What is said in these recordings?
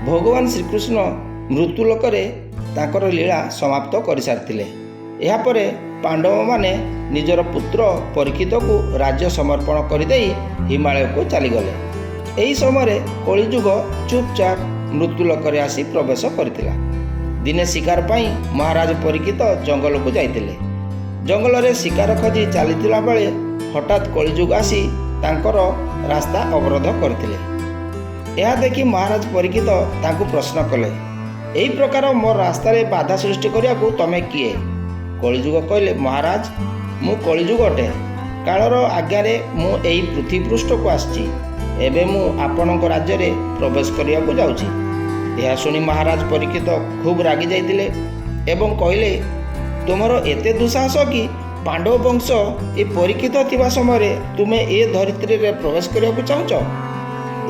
ଭଗବାନ ଶ୍ରୀକୃଷ୍ଣ ମୃତ୍ୟୁଲୋକରେ ତାଙ୍କର ଲୀଳା ସମାପ୍ତ କରିସାରିଥିଲେ। ଏହାପରେ ପାଣ୍ଡବମାନେ ନିଜର ପୁତ୍ର ପରୀକ୍ଷିତକୁ ରାଜ୍ୟ ସମର୍ପଣ କରିଦେଇ ହିମାଳୟକୁ ଚାଲିଗଲେ। ଏହି ସମୟରେ କଳିଯୁଗ ଚୁପଚାପ ମୃତ୍ୟୁଲୋକରେ ଆସି ପ୍ରବେଶ କରିଥିଲା। ଦିନେ ଶିକାର ପାଇଁ ମହାରାଜ ପରୀକ୍ଷିତ ଜଙ୍ଗଲକୁ ଯାଇଥିଲେ। ଜଙ୍ଗଲରେ ଶିକାର ଖୋଜି ଚାଲିଥିଲା ବେଳେ ହଠାତ୍ କଳିଯୁଗ ଆସି ତାଙ୍କର ରାସ୍ତା ଅବରୋଧ କରିଥିଲେ। ଏହା ଦେଖି ମହାରାଜ ପରୀକ୍ଷିତ ତାଙ୍କୁ ପ୍ରଶ୍ନ କଲେ, ଏହି ପ୍ରକାର ମୋ ରାସ୍ତାରେ ବାଧା ସୃଷ୍ଟି କରିବାକୁ ତମେ କିଏ? କଳିଯୁଗ କହିଲେ, ମହାରାଜ, ମୁଁ କଳିଯୁଗ ଅଟେ। କାଳର ଆଜ୍ଞାରେ ମୁଁ ଏହି ପୃଥିବୀ ପୃଷ୍ଠକୁ ଆସିଛି। ଏବେ ମୁଁ ଆପଣଙ୍କ ରାଜ୍ୟରେ ପ୍ରବେଶ କରିବାକୁ ଯାଉଛି। ଏହା ଶୁଣି ମହାରାଜ ପରୀକ୍ଷିତ ଖୁବ୍ ରାଗି ଯାଇଥିଲେ ଏବଂ କହିଲେ, ତୁମର ଏତେ ଦୁଃସାହସ କି ପାଣ୍ଡବ ବଂଶ ଏ ପରୀକ୍ଷିତ ଥିବା ସମୟରେ ତୁମେ ଏ ଧରିତ୍ରୀରେ ପ୍ରବେଶ କରିବାକୁ ଚାହୁଁଛ?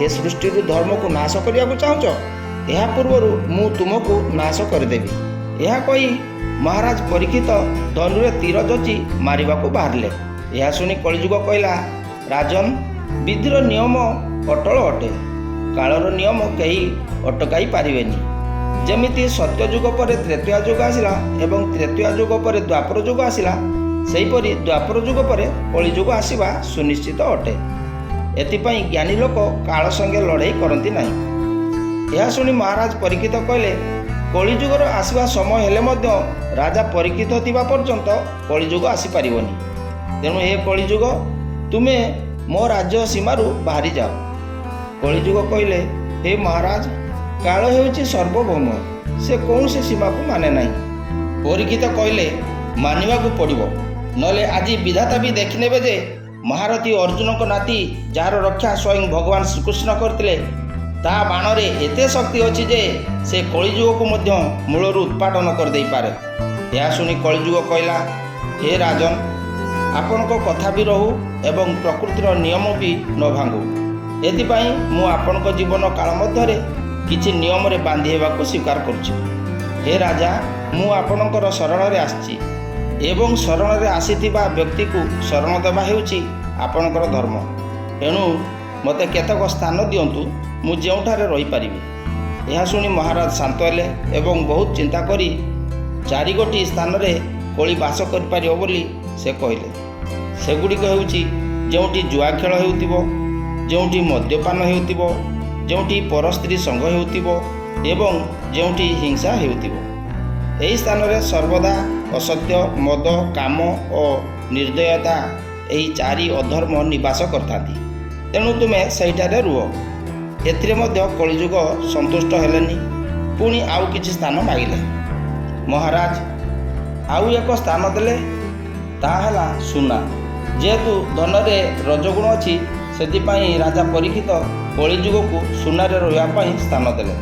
ଏ ସୃଷ୍ଟିରୁ ଧର୍ମକୁ ନାଶ କରିବାକୁ ଚାହୁଁଛ? ଏହା ପୂର୍ବରୁ ମୁଁ ତୁମକୁ ନାଶ କରିଦେବି। ଏହା କହି ମହାରାଜ ପରୀକ୍ଷିତ ଧନୁରେ ତୀର ଯୋଚି ମାରିବାକୁ ବାହାରିଲେ। ଏହା ଶୁଣି କଳିଯୁଗ କହିଲା, ରାଜନ, ବିଧିର ନିୟମ ଅଟଳ ଅଟେ। କାଳର ନିୟମ କେହି ଅଟକାଇ ପାରିବେନି। ଯେମିତି ସତ୍ୟଯୁଗ ପରେ ତ୍ରେତୟା ଯୁଗ ଆସିଲା ଏବଂ ତ୍ରେତୟା ଯୁଗ ପରେ ଦ୍ୱାପର ଯୁଗ ଆସିଲା, ସେହିପରି ଦ୍ୱାପର ଯୁଗ ପରେ କଳିଯୁଗ ଆସିବା ସୁନିଶ୍ଚିତ ଅଟେ। ଏଥିପାଇଁ ଜ୍ଞାନୀ ଲୋକ କାଳ ସଙ୍ଗେ ଲଢ଼େଇ କରନ୍ତି ନାହିଁ। ଏହା ଶୁଣି ମହାରାଜ ପରୀକ୍ଷିତ କହିଲେ, କଳିଯୁଗର ଆସିବା ସମୟ ହେଲେ ମଧ୍ୟ ରାଜା ପରୀକ୍ଷିତ ଥିବା ପର୍ଯ୍ୟନ୍ତ କଳିଯୁଗ ଆସିପାରିବନି। ତେଣୁ ହେ କଳିଯୁଗ, ତୁମେ ମୋ ରାଜ୍ୟ ସୀମାରୁ ବାହାରି ଯାଅ। କଳିଯୁଗ କହିଲେ, ହେ ମହାରାଜ, କାଳ ହେଉଛି ସର୍ବଭୌମ, ସେ କୌଣସି ସୀମାକୁ ମାନେ ନାହିଁ। ପରୀକ୍ଷିତ କହିଲେ, ମାନିବାକୁ ପଡ଼ିବ, ନହେଲେ ଆଜି ବିଧାତା ବି ଦେଖିନେବେ ଯେ ମହାରଥୀ ଅର୍ଜୁନଙ୍କ ନାତି, ଯାହାର ରକ୍ଷା ସ୍ୱୟଂ ଭଗବାନ ଶ୍ରୀକୃଷ୍ଣ କରିଥିଲେ, ତା ବାଣରେ ଏତେ ଶକ୍ତି ଅଛି ଯେ ସେ କଳିଯୁଗକୁ ମଧ୍ୟ ମୂଳରୁ ଉତ୍ପାଟନ କରିଦେଇପାରେ। ଏହା ଶୁଣି କଳିଯୁଗ କହିଲା, ହେ ରାଜନ, ଆପଣଙ୍କ କଥା ବି ରହୁ ଏବଂ ପ୍ରକୃତିର ନିୟମ ବି ନ ଭାଙ୍ଗୁ, ଏଥିପାଇଁ ମୁଁ ଆପଣଙ୍କ ଜୀବନ କାଳ ମଧ୍ୟରେ କିଛି ନିୟମରେ ବାନ୍ଧି ହେବାକୁ ସ୍ୱୀକାର କରୁଛି। ହେ ରାଜା, ମୁଁ ଆପଣଙ୍କର ଶରଣରେ ଆସିଛି ଏବଂ ଶରଣରେ ଆସିଥିବା ବ୍ୟକ୍ତିକୁ ଶରଣ ଦେବା ହେଉଛି ଆପଣଙ୍କର ଧର୍ମ। ଏଣୁ ମୋତେ କେତେକ ସ୍ଥାନ ଦିଅନ୍ତୁ, ମୁଁ ଯେଉଁଠାରେ ରହିପାରିବି। ଏହା ଶୁଣି ମହାରାଜ ଶାନ୍ତ ହେଲେ ଏବଂ ବହୁତ ଚିନ୍ତା କରି 4 ଗୋଟି ସ୍ଥାନରେ କଳି ବାସ କରିପାରିବ ବୋଲି ସେ କହିଲେ। ସେଗୁଡ଼ିକ ହେଉଛି ଯେଉଁଠି ଜୁଆ ଖେଳ ହେଉଥିବ, ଯେଉଁଠି ମଦ୍ୟପାନ ହେଉଥିବ, ଯେଉଁଠି ପରସ୍ତ୍ରୀ ସଙ୍ଗ ହେଉଥିବ ଏବଂ ଯେଉଁଠି ହିଂସା ହେଉଥିବ। ଏହି ସ୍ଥାନରେ ସର୍ବଦା ଅସତ୍ୟ, ମଦ, କାମ ଓ ନିର୍ଦ୍ଦୟତା ଏହି ଚାରି ଅଧର୍ମ ନିବାସ କରିଥାନ୍ତି। ତେଣୁ ତୁମେ ସେଇଠାରେ ରୁହ। ଏଥିରେ ମଧ୍ୟ କଳିଯୁଗ ସନ୍ତୁଷ୍ଟ ହେଲେନି, ପୁଣି ଆଉ କିଛି ସ୍ଥାନ ମାଗିଲେ। ମହାରାଜ ଆଉ ଏକ ସ୍ଥାନ ଦେଲେ, ତାହା ହେଲା ସୁନା। ଯେହେତୁ ଧନରେ ରଜଗୁଣ ଅଛି, ସେଥିପାଇଁ ରାଜା ପରୀକ୍ଷିତ କଳିଯୁଗକୁ ସୁନାରେ ରହିବା ପାଇଁ ସ୍ଥାନ ଦେଲେ।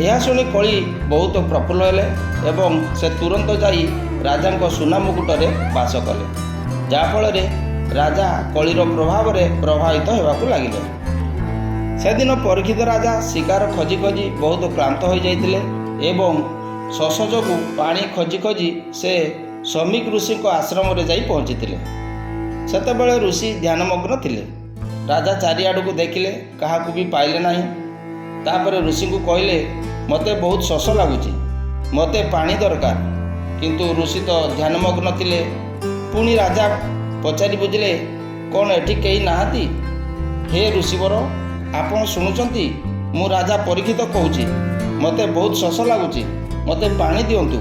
ଏହା ଶୁଣି କଳି ବହୁତ ପ୍ରଫୁଲ୍ଲ ହେଲେ ଏବଂ ସେ ତୁରନ୍ତ ଯାଇ ରାଜାଙ୍କ ସୁନା ମୁକୁଟରେ ବାସ କଲେ, ଯାହାଫଳରେ ରାଜା କଳିର ପ୍ରଭାବରେ ପ୍ରଭାବିତ ହେବାକୁ ଲାଗିଲେ। ସେଦିନ ପରୀକ୍ଷିତ ରାଜା ଶିକାର ଖୋଜି ଖୋଜି ବହୁତ କ୍ଳାନ୍ତ ହୋଇଯାଇଥିଲେ ଏବଂ ଶୋଷ ଯୋଗୁଁ ପାଣି ଖୋଜି ଖୋଜି ସେ ଶମୀକ ଋଷିଙ୍କ ଆଶ୍ରମରେ ଯାଇ ପହଞ୍ଚିଥିଲେ। ସେତେବେଳେ ଋଷି ଧ୍ୟାନମଗ୍ନ ଥିଲେ। ରାଜା ଚାରିଆଡ଼କୁ ଦେଖିଲେ, କାହାକୁ ବି ପାଇଲେ ନାହିଁ। ତାପରେ ଋଷିଙ୍କୁ କହିଲେ, ମୋତେ ବହୁତ ଶୋଷ ଲାଗୁଛି, ମୋତେ ପାଣି ଦରକାର। କିନ୍ତୁ ଋଷି ତ ଧ୍ୟାନମଗ୍ନ ଥିଲେ। ପୁଣି ରାଜା ପଚାରି ବୁଝିଲେ, କ'ଣ ଏଠି କେହି ନାହାନ୍ତି? ହେ ଋଷିବର, ଆପଣ ଶୁଣୁଛନ୍ତି? ମୁଁ ରାଜା ପରୀକ୍ଷିତ କହୁଛି। ମୋତେ ବହୁତ ଶୋଷ ଲାଗୁଛି, ମୋତେ ପାଣି ଦିଅନ୍ତୁ।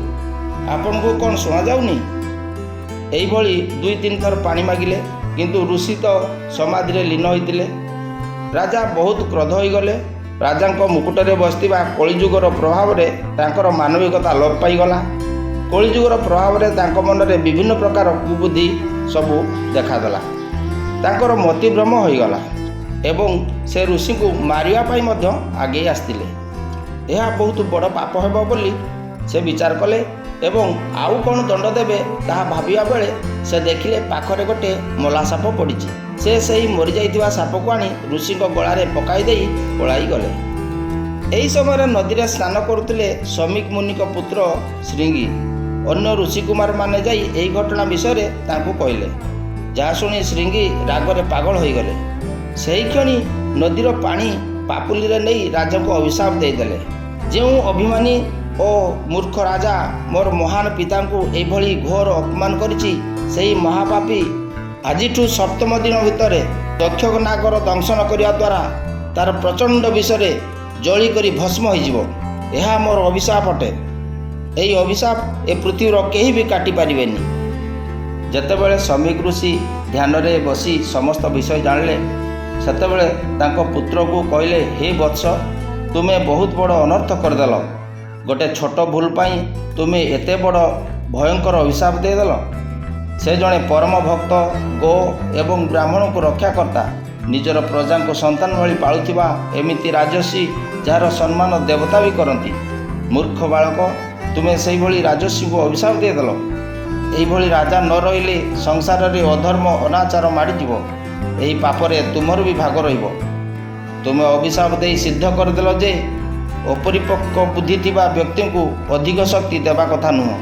ଆପଣଙ୍କୁ କ'ଣ ଶୁଣାଯାଉନି? ଏଇଭଳି ଦୁଇ ତିନି ଥର ପାଣି ମାଗିଲେ, କିନ୍ତୁ ଋଷି ତ ସମାଧିରେ ଲୀନ ହୋଇଥିଲେ। ରାଜା ବହୁତ କ୍ରୋଧ ହୋଇଗଲେ। ରାଜାଙ୍କ ମୁକୁଟରେ ବସିଥିବା କଳିଯୁଗର ପ୍ରଭାବରେ ତାଙ୍କର ମାନବିକତା ଲୋପ ପାଇଗଲା। କଳିଯୁଗର ପ୍ରଭାବରେ ତାଙ୍କ ମନରେ ବିଭିନ୍ନ ପ୍ରକାର କୁବୁଦ୍ଧି ସବୁ ଦେଖାଦେଲା। ତାଙ୍କର ମତିଭ୍ରମ ହୋଇଗଲା ଏବଂ ସେ ଋଷିଙ୍କୁ ମାରିବା ପାଇଁ ମଧ୍ୟ ଆଗେଇ ଆସିଥିଲେ। ଏହା ବହୁତ ବଡ଼ ପାପ ହେବ ବୋଲି ସେ ବିଚାର କଲେ ଏବଂ ଆଉ କ'ଣ ଦଣ୍ଡ ଦେବେ ତାହା ଭାବିବା ବେଳେ ସେ ଦେଖିଲେ ପାଖରେ ଗୋଟେ ମଲା ସାପ ପଡ଼ିଛି। ସେ ସେହି ମରିଯାଇଥିବା ସାପକୁ ଆଣି ଋଷିଙ୍କ ଗଳାରେ ପକାଇ ଦେଇ ପଳାଇ ଗଲେ। ଏହି ସମୟରେ ନଦୀରେ ସ୍ନାନ କରୁଥିଲେ ଶମୀକ ମୁନିଙ୍କ ପୁତ୍ର ଶୃଙ୍ଗୀ। ଅନ୍ୟ ଋଷିକୁମାରମାନେ ଯାଇ ଏହି ଘଟଣା ବିଷୟରେ ତାଙ୍କୁ କହିଲେ, ଯାହା ଶୁଣି ଶୃଙ୍ଗୀ ରାଗରେ ପାଗଳ ହୋଇଗଲେ। ସେହିକ୍ଷଣି ନଦୀର ପାଣି ପାପୁଲିରେ ନେଇ ରାଜାଙ୍କୁ ଅଭିଶାପ ଦେଇଦେଲେ। ଯେଉଁ ଅଭିମାନୀ ଓ ମୂର୍ଖ ରାଜା ମୋର ମହାନ ପିତାଙ୍କୁ ଏଭଳି ଘୋର ଅପମାନ କରିଛି, ସେହି ମହାପାପୀ ଆଜିଠୁ ସପ୍ତମ ଦିନ ଭିତରେ ତକ୍ଷକ ନାଗର ଦଂଶନ କରିବା ଦ୍ୱାରା ତାର ପ୍ରଚଣ୍ଡ ବିଷରେ ଜଳିକରି ଭସ୍ମ ହୋଇଯିବ। ଏହା ମୋର ଅଭିଶାପ ଅଟେ। ଏହି ଅଭିଶାପ ଏ ପୃଥିବୀର କେହି ବି କାଟି ପାରିବେନି। ଯେତେବେଳେ ଶମୀକ ଋଷି ଧ୍ୟାନରେ ବସି ସମସ୍ତ ବିଷୟ ଜାଣିଲେ, ସେତେବେଳେ ତାଙ୍କ ପୁତ୍ରକୁ କହିଲେ, ହେ ବତ୍ସ, ତୁମେ ବହୁତ ବଡ଼ ଅନର୍ଥ କରିଦେଲ। ଗୋଟେ ଛୋଟ ଭୁଲ ପାଇଁ ତୁମେ ଏତେ ବଡ଼ ଭୟଙ୍କର ଅଭିଶାପ ଦେଇଦେଲ। ସେ ଜଣେ ପରମ ଭକ୍ତ, ଗୋ ଏବଂ ବ୍ରାହ୍ମଣଙ୍କୁ ରକ୍ଷାକର୍ତ୍ତା, ନିଜର ପ୍ରଜାଙ୍କୁ ସନ୍ତାନ ଭଳି ପାଳୁଥିବା ଏମିତି ରାଜର୍ଷି ଯାହାର ସମ୍ମାନ ଦେବତା ବି କରନ୍ତି। ମୂର୍ଖ ବାଳକ, ତୁମେ ସେଇଭଳି ରାଜର୍ଷିଙ୍କୁ ଅଭିଶାପ ଦେଇଦେଲ। ଏହିଭଳି ରାଜା ନ ରହିଲେ ସଂସାରରେ ଅଧର୍ମ ଅନାଚାର ମାଡ଼ିଯିବ। ଏହି ପାପରେ ତୁମର ବି ଭାଗ ରହିବ। ତୁମେ ଅଭିଶାପ ଦେଇ ସିଦ୍ଧ କରିଦେଲ ଯେ ଅପରିପକ୍ୱ ବୁଦ୍ଧି ଥିବା ବ୍ୟକ୍ତିଙ୍କୁ ଅଧିକ ଶକ୍ତି ଦେବା କଥା ନୁହଁ।